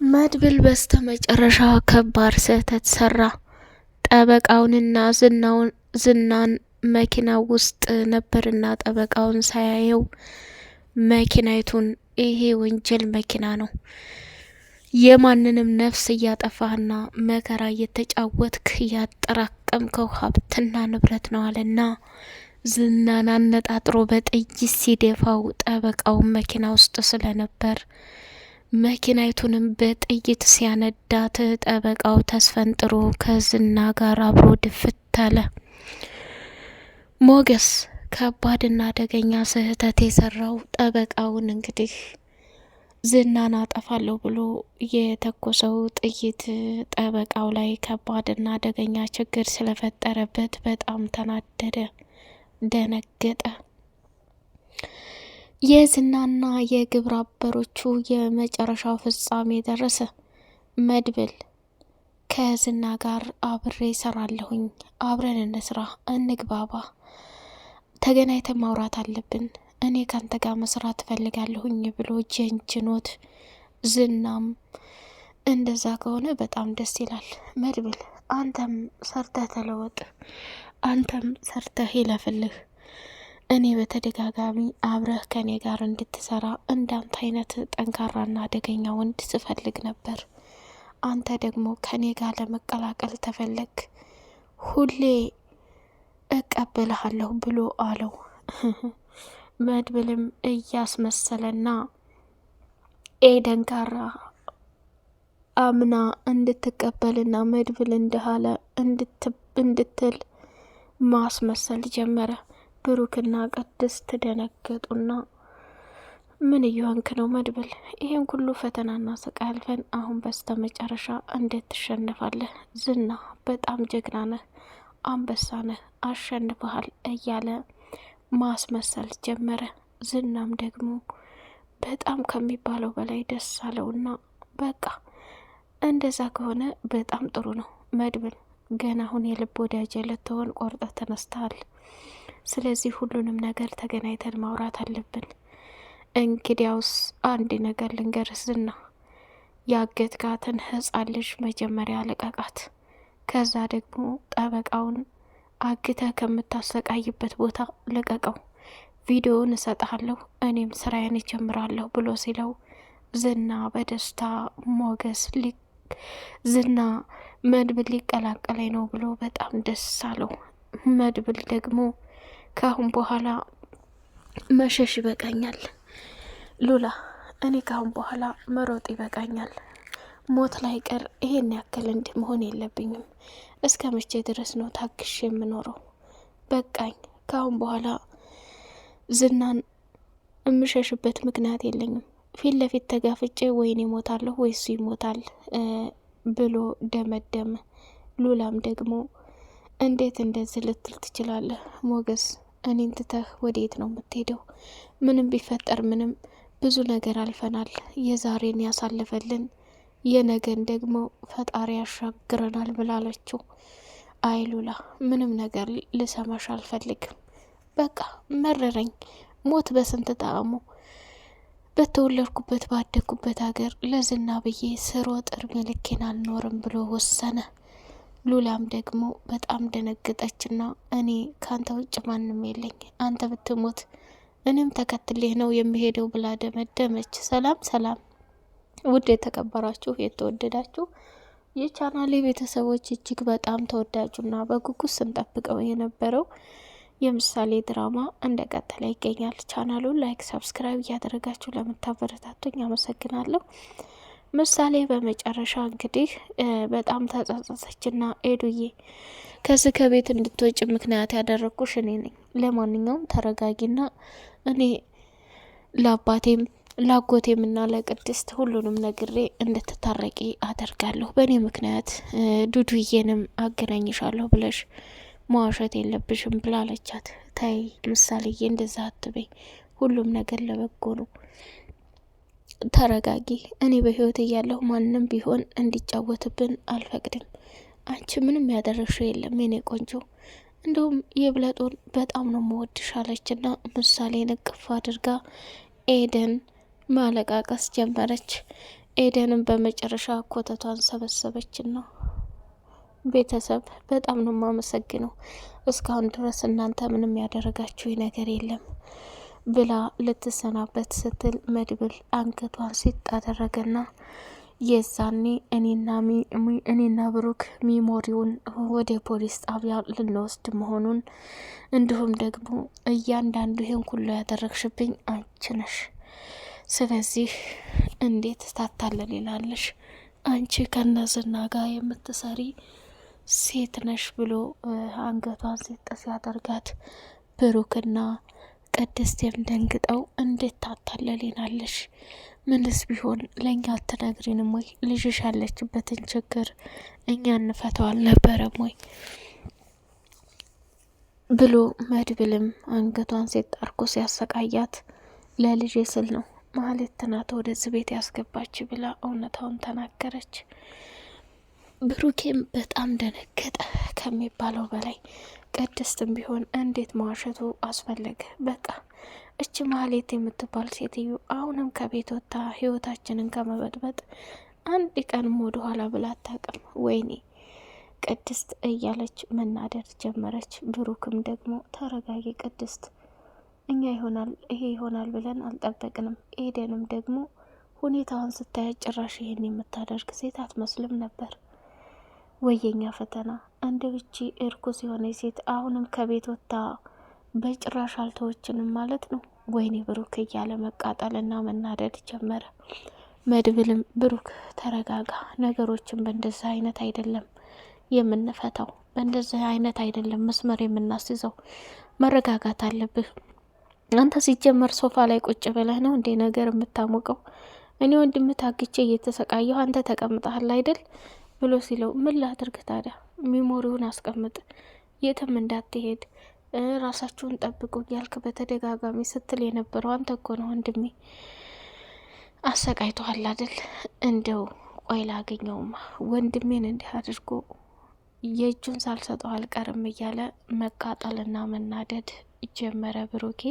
መድብል በስተመጨረሻ ከባድ ስህተት ሰራ። ጠበቃውንና ዝናውን ዝናን መኪና ውስጥ ነበርና ጠበቃውን ሳያየው መኪናይቱን ይሄ ወንጀል መኪና ነው፣ የማንንም ነፍስ እያጠፋህና መከራ እየተጫወትክ ያጠራቀምከው ሀብትና ንብረት ነው አለና ዝናን አነጣጥሮ በጥይት ሲደፋው ጠበቃውን መኪና ውስጥ ስለነበር መኪናይቱንም በጥይት ሲያነዳት ጠበቃው ተስፈንጥሮ ከዝና ጋር አብሮ ድፍት አለ። ሞገስ ከባድና አደገኛ ስህተት የሰራው ጠበቃውን እንግዲህ ዝናን አጠፋለሁ ብሎ የተኮሰው ጥይት ጠበቃው ላይ ከባድና አደገኛ ችግር ስለፈጠረበት በጣም ተናደደ፣ ደነገጠ። የዝናና የግብረ አበሮቹ የመጨረሻው ፍጻሜ ደረሰ። መድብል ከዝና ጋር አብሬ እሰራለሁኝ፣ አብረን እንስራ፣ እንግባባ፣ ተገናኝተን ማውራት አለብን፣ እኔ ካንተ ጋር መስራት እፈልጋለሁኝ ብሎ ጀንጅኖት፣ ዝናም እንደዛ ከሆነ በጣም ደስ ይላል። መድብል አንተም ሰርተህ ተለወጥ፣ አንተም ሰርተህ ይለፍልህ እኔ በተደጋጋሚ አብረህ ከኔ ጋር እንድትሰራ እንዳንተ አይነት ጠንካራና አደገኛ ወንድ ስፈልግ ነበር። አንተ ደግሞ ከኔ ጋር ለመቀላቀል ተፈለግ፣ ሁሌ እቀበልሃለሁ ብሎ አለው። መድብልም እያስመሰለና ኤደን ጋራ አምና እንድትቀበልና መድብል እንዳለ እንድትል ማስመሰል ጀመረ። ብሩክና ቅድስት ደነገጡና ምን እየሆንክ ነው መድብል? ይህን ሁሉ ፈተናና ስቃይ አልፈን አሁን በስተ መጨረሻ እንዴት ትሸንፋለህ? ዝና በጣም ጀግና ነህ፣ አንበሳ ነህ፣ አሸንፈሃል እያለ ማስመሰል ጀመረ። ዝናም ደግሞ በጣም ከሚባለው በላይ ደስ አለውና በቃ እንደዛ ከሆነ በጣም ጥሩ ነው መድብል፣ ገና አሁን የልብ ወዳጅ ልትሆን ቆርጠህ ተነስተሃል። ስለዚህ ሁሉንም ነገር ተገናኝተን ማውራት አለብን። እንግዲያውስ አንድ ነገር ልንገርህ ዝና፣ ያገትካትን ህፃን ልጅ መጀመሪያ ልቀቃት። ከዛ ደግሞ ጠበቃውን አግተህ ከምታሰቃይበት ቦታ ልቀቀው። ቪዲዮውን እሰጥሃለሁ፣ እኔም ስራዬን እጀምራለሁ ብሎ ሲለው ዝና በደስታ ሞገስ ዝና መድብል ሊቀላቀለኝ ነው ብሎ በጣም ደስ አለው። መድብል ደግሞ ከአሁን በኋላ መሸሽ ይበቃኛል ሉላ፣ እኔ ካሁን በኋላ መሮጥ ይበቃኛል። ሞት ላይ ቀር ይሄን ያክል እንዲህ መሆን የለብኝም። እስከ መቼ ድረስ ነው ታግሽ የምኖረው? በቃኝ። ካሁን በኋላ ዝናን የምሸሽበት ምክንያት የለኝም። ፊት ለፊት ተጋፍጬ ወይኔ ይሞታለሁ ወይ እሱ ይሞታል ብሎ ደመደመ። ሉላም ደግሞ እንዴት እንደዚህ ልትል ትችላለህ? ሞገስ እኔን ትተህ ወዴት ነው የምትሄደው? ምንም ቢፈጠር ምንም ብዙ ነገር አልፈናል። የዛሬን ያሳልፈልን የነገን ደግሞ ፈጣሪ ያሻግረናል ብላለችው። አይ ሉላ፣ ምንም ነገር ልሰማሽ አልፈልግም። በቃ መረረኝ። ሞት በስንት ጣዕሙ በተወለድኩበት ባደግኩበት ሀገር ለዝና ብዬ ስሮጥ እድሜ ልኬን አልኖርም ብሎ ወሰነ። ሉላም ደግሞ በጣም ደነገጠችና እኔ ከአንተ ውጭ ማንም የለኝ፣ አንተ ብትሞት እኔም ተከትሌህ ነው የሚሄደው ብላ ደመደመች። ሰላም ሰላም! ውድ የተከበራችሁ የተወደዳችሁ የቻናሌ ቤተሰቦች እጅግ በጣም ተወዳጁና በጉጉት ስንጠብቀው የነበረው የምሳሌ ድራማ እንደቀጠለ ይገኛል። ቻናሉን like፣ subscribe እያደረጋችሁ ለምታበረታቱኝ አመሰግናለሁ። ምሳሌ በመጨረሻ እንግዲህ በጣም ተጸጸተችና ኤዱዬ ከዚህ ከቤት እንድትወጭ ምክንያት ያደረግኩሽ እኔ ነኝ። ለማንኛውም ተረጋጊና እኔ ለአባቴም ለአጎቴም እና ለቅድስት ሁሉንም ነግሬ እንድትታረቂ አደርጋለሁ። በእኔ ምክንያት ዱዱዬንም አገናኝሻለሁ ብለሽ መዋሸት የለብሽም ብላለቻት። ታይ ምሳሌዬ፣ እንደዛ አትበይ፣ ሁሉም ነገር ለበጎ ነው። ተረጋጊ። እኔ በህይወት እያለሁ ማንም ቢሆን እንዲጫወትብን አልፈቅድም። አንቺ ምንም ያደረግሽው የለም የኔ ቆንጆ፣ እንደውም የብለጡን በጣም ነው መወድሽ አለችና ምሳሌን እቅፍ አድርጋ ኤደን ማለቃቀስ ጀመረች። ኤደንም በመጨረሻ ኮተቷን ሰበሰበችና ቤተሰብ በጣም ነው የማመሰግነው፣ እስካሁን ድረስ እናንተ ምንም ያደረጋችሁ ነገር የለም ብላ ልትሰናበት ስትል መድብል አንገቷን ሲጥ አደረገና የዛኔ እኔና ብሩክ memory ውን ወደ ፖሊስ ጣቢያ ልንወስድ መሆኑን እንዲሁም ደግሞ እያንዳንዱ ይህን ሁሉ ያደረግሽብኝ አንቺ ነሽ፣ ስለዚህ እንዴት ታታለልናለሽ? አንቺ ከነዝና ጋር የምትሰሪ ሴት ነሽ ብሎ አንገቷን ሲጥ ሲያደርጋት ብሩክና ቅድስቴም ደንግጠው እንዴት ታታለልናለሽ? ምንስ ቢሆን ለእኛ አትነግሪንም ወይ? ልጅሽ ያለችበትን ችግር እኛ እንፈተው አልነበረም ወይ ብሎ መድብልም አንገቷን ሴት አርጎ ሲያሰቃያት ለልጄ ስል ነው ማህሌት ናት ወደዚህ ቤት ያስገባች ብላ እውነታውን ተናገረች። ብሩኬም በጣም ደነገጠ ከሚባለው በላይ። ቅድስትም ቢሆን እንዴት መዋሸቱ አስፈለገ? በቃ እች ማህሌት የምትባል ሴትዮ አሁንም ከቤት ወጥታ ህይወታችንን ከመበጥበጥ አንድ ቀንም ወደ ኋላ ብላ አታውቅም። ወይኔ ቅድስት እያለች መናደድ ጀመረች። ብሩክም ደግሞ ተረጋጊ ቅድስት፣ እኛ ይሆናል ይሄ ይሆናል ብለን አልጠበቅንም። ኤደንም ደግሞ ሁኔታዋን ስታያ ጭራሽ ይሄን የምታደርግ ሴት አትመስልም ነበር። ወየኛ ፈተና እንደ ብቺ እርኩስ የሆነ ሴት አሁንም ከቤት ወጥታ በጭራሽ አልተወችንም ማለት ነው። ወይኔ ብሩክ እያለ መቃጠልና መናደድ ጀመረ። መድብልም ብሩክ ተረጋጋ፣ ነገሮችን በእንደዚህ አይነት አይደለም የምንፈታው፣ በእንደዚህ አይነት አይደለም መስመር የምናስይዘው፣ መረጋጋት አለብህ። አንተ ሲጀመር ሶፋ ላይ ቁጭ ብለህ ነው እንዴ ነገር የምታሞቀው? እኔ ወንድም ታግቼ እየተሰቃየሁ አንተ ተቀምጠሃል አይደል ብሎ ሲለው ምን ላድርግ ታዲያ memory ውን አስቀምጥ፣ የትም እንዳትሄድ ራሳችሁን ጠብቁ እያልክ በተደጋጋሚ ስትል የነበረው አንተ እኮ ነው ወንድሜ። አሰቃይቶሃል አይደል? እንደው ቆይ ላገኘውማ ወንድሜን እንዲህ አድርጎ የእጁን ሳልሰጠው አልቀርም እያለ መቃጠልና መናደድ ጀመረ ብሩኬ።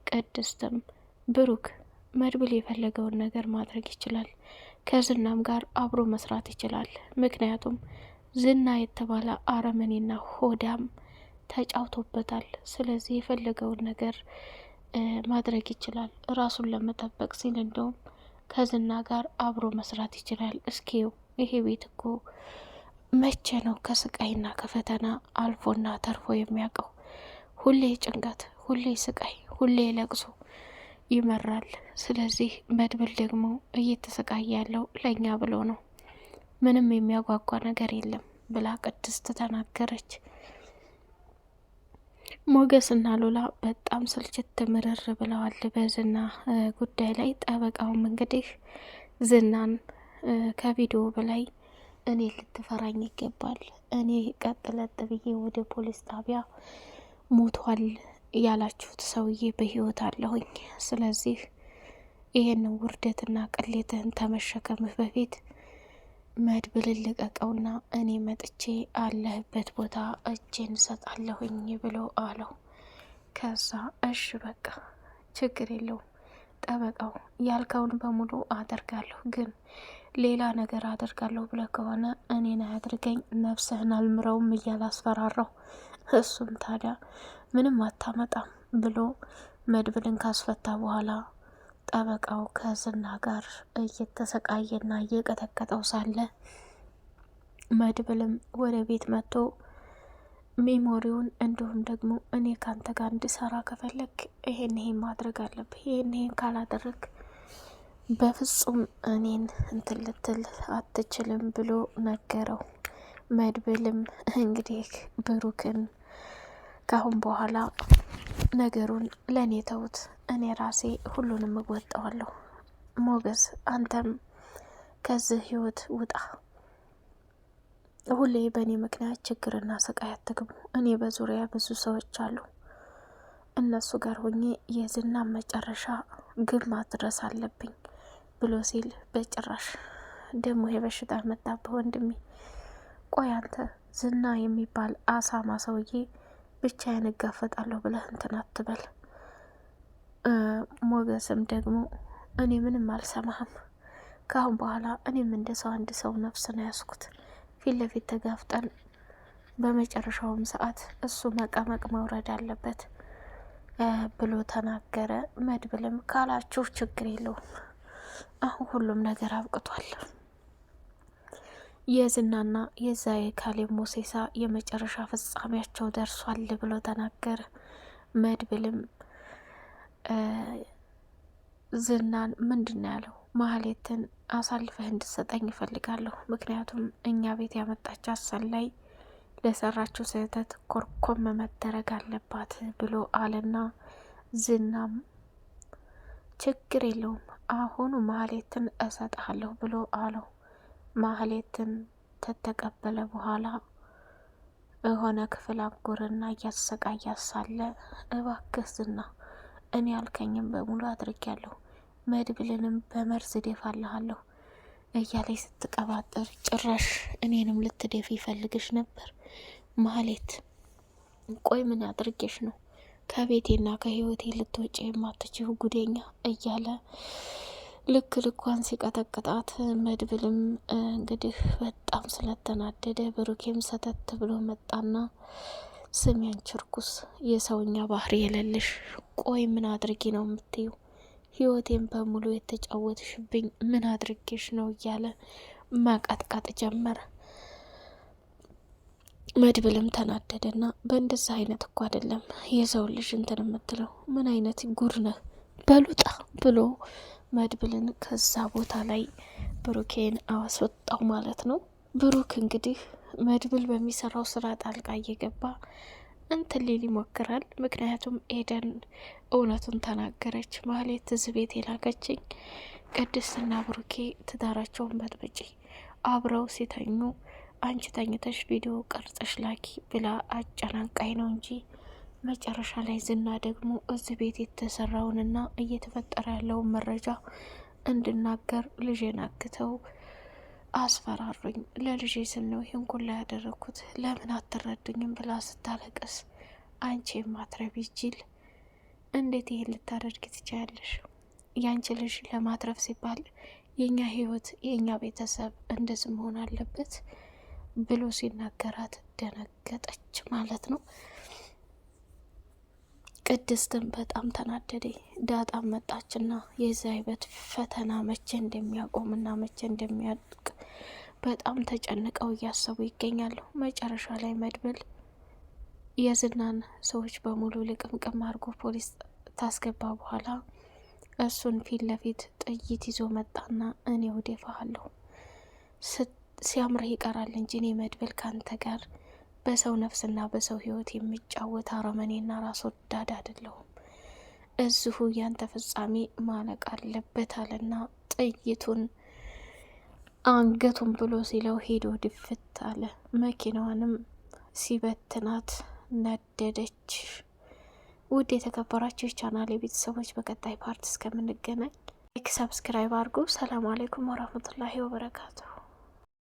ቅድስትም ብሩክ መድብል የፈለገውን ነገር ማድረግ ይችላል፣ ከዝናም ጋር አብሮ መስራት ይችላል። ምክንያቱም ዝና የተባለ አረመኔና ሆዳም ተጫውቶበታል። ስለዚህ የፈለገውን ነገር ማድረግ ይችላል። ራሱን ለመጠበቅ ሲል እንደውም ከዝና ጋር አብሮ መስራት ይችላል። እስኪው ይሄ ቤት እኮ መቼ ነው ከስቃይና ከፈተና አልፎና ተርፎ የሚያውቀው? ሁሌ ጭንቀት፣ ሁሌ ስቃይ፣ ሁሌ ለቅሶ ይመራል። ስለዚህ መድብል ደግሞ እየተሰቃየ ያለው ለእኛ ብሎ ነው። ምንም የሚያጓጓ ነገር የለም ብላ ቅድስት ተናገረች። ሞገስና ሉላ በጣም ስልችት ምርር ብለዋል በዝና ጉዳይ ላይ። ጠበቃውም እንግዲህ ዝናን ከቪዲዮ በላይ እኔ ልትፈራኝ ይገባል፣ እኔ ቀጥ ለጥ ብዬ ወደ ፖሊስ ጣቢያ ሞቷል ያላችሁት ሰውዬ በህይወት አለሁኝ። ስለዚህ ይሄንን ውርደትና ቅሌትህን ተመሸከምህ በፊት መድብልን ልቀቀውና እኔ መጥቼ አለህበት ቦታ እጄን እሰጣለሁኝ ብሎ አለው። ከዛ እሽ በቃ ችግር የለውም ጠበቃው ያልከውን በሙሉ አደርጋለሁ፣ ግን ሌላ ነገር አደርጋለሁ ብለህ ከሆነ እኔን አያድርገኝ ነፍስህን አልምረውም እያለ አስፈራራው። እሱም ታዲያ ምንም አታመጣም ብሎ መድብልን ካስፈታ በኋላ ጠበቃው ከዝና ጋር እየተሰቃየና እየቀጠቀጠው ሳለ መድብልም ወደ ቤት መጥቶ memory ውን እንዲሁም ደግሞ እኔ ካንተ ጋር እንድሰራ ከፈለግ ይሄን ይሄን ማድረግ አለብህ፣ ይሄን ይሄን ካላደረግ በፍጹም እኔን እንትን ልትል አትችልም ብሎ ነገረው። መድብልም እንግዲህ ብሩክን ካሁን በኋላ ነገሩን ለእኔ ተውት፣ እኔ ራሴ ሁሉንም እወጣዋለሁ። ሞገስ አንተም ከዚህ ህይወት ውጣ። ሁሌ በእኔ ምክንያት ችግርና ስቃይ አትግቡ። እኔ በዙሪያ ብዙ ሰዎች አሉ። እነሱ ጋር ሆኜ የዝና መጨረሻ ግብ ማድረስ አለብኝ ብሎ ሲል በጭራሽ ደግሞ ይሄ በሽታ መጣብህ ወንድሜ። ቆይ አንተ ዝና የሚባል አሳማ ሰውዬ ብቻዬን እጋፈጣለሁ ብለህ እንትን አትበል። ሞገስም ደግሞ እኔ ምንም አልሰማህም፣ ከአሁን በኋላ እኔም እንደ ሰው አንድ ሰው ነፍስ ነው ያስኩት። ፊት ለፊት ተጋፍጠን በመጨረሻውም ሰዓት እሱ መቀመቅ መውረድ አለበት ብሎ ተናገረ። መድብልም ካላችሁ ችግር የለውም አሁን ሁሉም ነገር አብቅቷል። የዝናና የዛ የካሌብ ሞሴሳ የመጨረሻ ፍጻሜያቸው ደርሷል ብሎ ተናገረ። መድብልም ዝናን ምንድን ነው ያለው? ማህሌትን አሳልፈህ እንድትሰጠኝ እፈልጋለሁ። ምክንያቱም እኛ ቤት ያመጣች አሰላይ ለሰራችው ስህተት ኮርኮም መደረግ አለባት ብሎ አለና ዝናም ችግር የለውም አሁኑ ማህሌትን እሰጥሃለሁ ብሎ አለው። ማህሌትን ተተቀበለ በኋላ የሆነ ክፍል አጎርና እያሰቃያት ሳለ እባክህ ዝና እኔ ያልከኝም በሙሉ አድርጊያለሁ፣ መድብልንም በመርዝ ደፋልሃለሁ እያለች ስትቀባጠር ጭራሽ እኔንም ልትደፍ ይፈልግሽ ነበር ማህሌት። ቆይ ምን አድርጌሽ ነው ከቤቴና ከህይወቴ ልትወጪ የማትችው ጉደኛ እያለ ልክ ልኳን ሲቀጠቅጣት መድብልም እንግዲህ በጣም ስለተናደደ ብሩኬም ሰተት ብሎ መጣና ስሚ አንቺ እርኩስ የሰውኛ ባህሪ የሌለሽ ቆይ ምን አድርጌ ነው የምትዩ? ህይወቴን በሙሉ የተጫወትሽብኝ ምን አድርጌሽ ነው እያለ ማቃጥቀጥ ጀመረ። መድብልም ተናደደና በእንደዚህ አይነት እኮ አይደለም የሰው ልጅ እንትን የምትለው ምን አይነት ጉድ ነህ በሉጣ ብሎ መድብልን ከዛ ቦታ ላይ ብሩኬን አስወጣው ማለት ነው። ብሩክ እንግዲህ መድብል በሚሰራው ስራ ጣልቃ እየገባ እንትን ሊል ይሞክራል። ምክንያቱም ኤደን እውነቱን ተናገረች። ማህሌት እዚህ ቤት የላከችኝ ቅድስትና ብሩኬ ትዳራቸውን በጥብጪ አብረው ሲተኙ አንቺ ተኝተሽ ቪዲዮ ቀርጸሽ ላኪ ብላ አጨናንቃኝ ነው እንጂ መጨረሻ ላይ ዝና ደግሞ እዚህ ቤት የተሰራውንና እየተፈጠረ ያለውን መረጃ እንድናገር ልጄን አግተው አስፈራሩኝ። ለልጄ ስል ነው ይህን ኩላ ያደረግኩት፣ ለምን አትረዱኝም ብላ ስታለቅስ አንቺ የማትረቢ ጅል እንዴት ይሄን ልታደርጊ ትችያለሽ? ያንቺ ልጅ ለማትረፍ ሲባል የእኛ ህይወት የእኛ ቤተሰብ እንደዚህ መሆን አለበት ብሎ ሲናገራት ደነገጠች ማለት ነው። ቅድስትን በጣም ተናደደ። ዳጣም መጣችና የዛ ህይወት ፈተና መቼ እንደሚያቆምና መቼ እንደሚያልቅ በጣም ተጨንቀው እያሰቡ ይገኛሉ። መጨረሻ ላይ መድብል የዝናን ሰዎች በሙሉ ልቅምቅም አድርጎ ፖሊስ ታስገባ በኋላ እሱን ፊት ለፊት ጥይት ይዞ መጣና እኔ ውዴፋሃለሁ ሲያምርህ ይቀራል እንጂ እኔ መድብል ካንተ ጋር በሰው ነፍስና በሰው ህይወት የሚጫወት አረመኔና ራስ ወዳድ አይደለሁም። እዚሁ ያንተ ፍጻሜ ማለቅ አለበት አለና ጥይቱን አንገቱን ብሎ ሲለው ሄዶ ድፍት አለ። መኪናዋንም ሲበትናት ነደደች። ውድ የተከበራችሁ የቻናል የቤተሰቦች በቀጣይ part እስከምንገናኝ like፣ subscribe አድርጉ። ሰላም አሌይኩም ወራህመቱላሂ ወበረካቱ።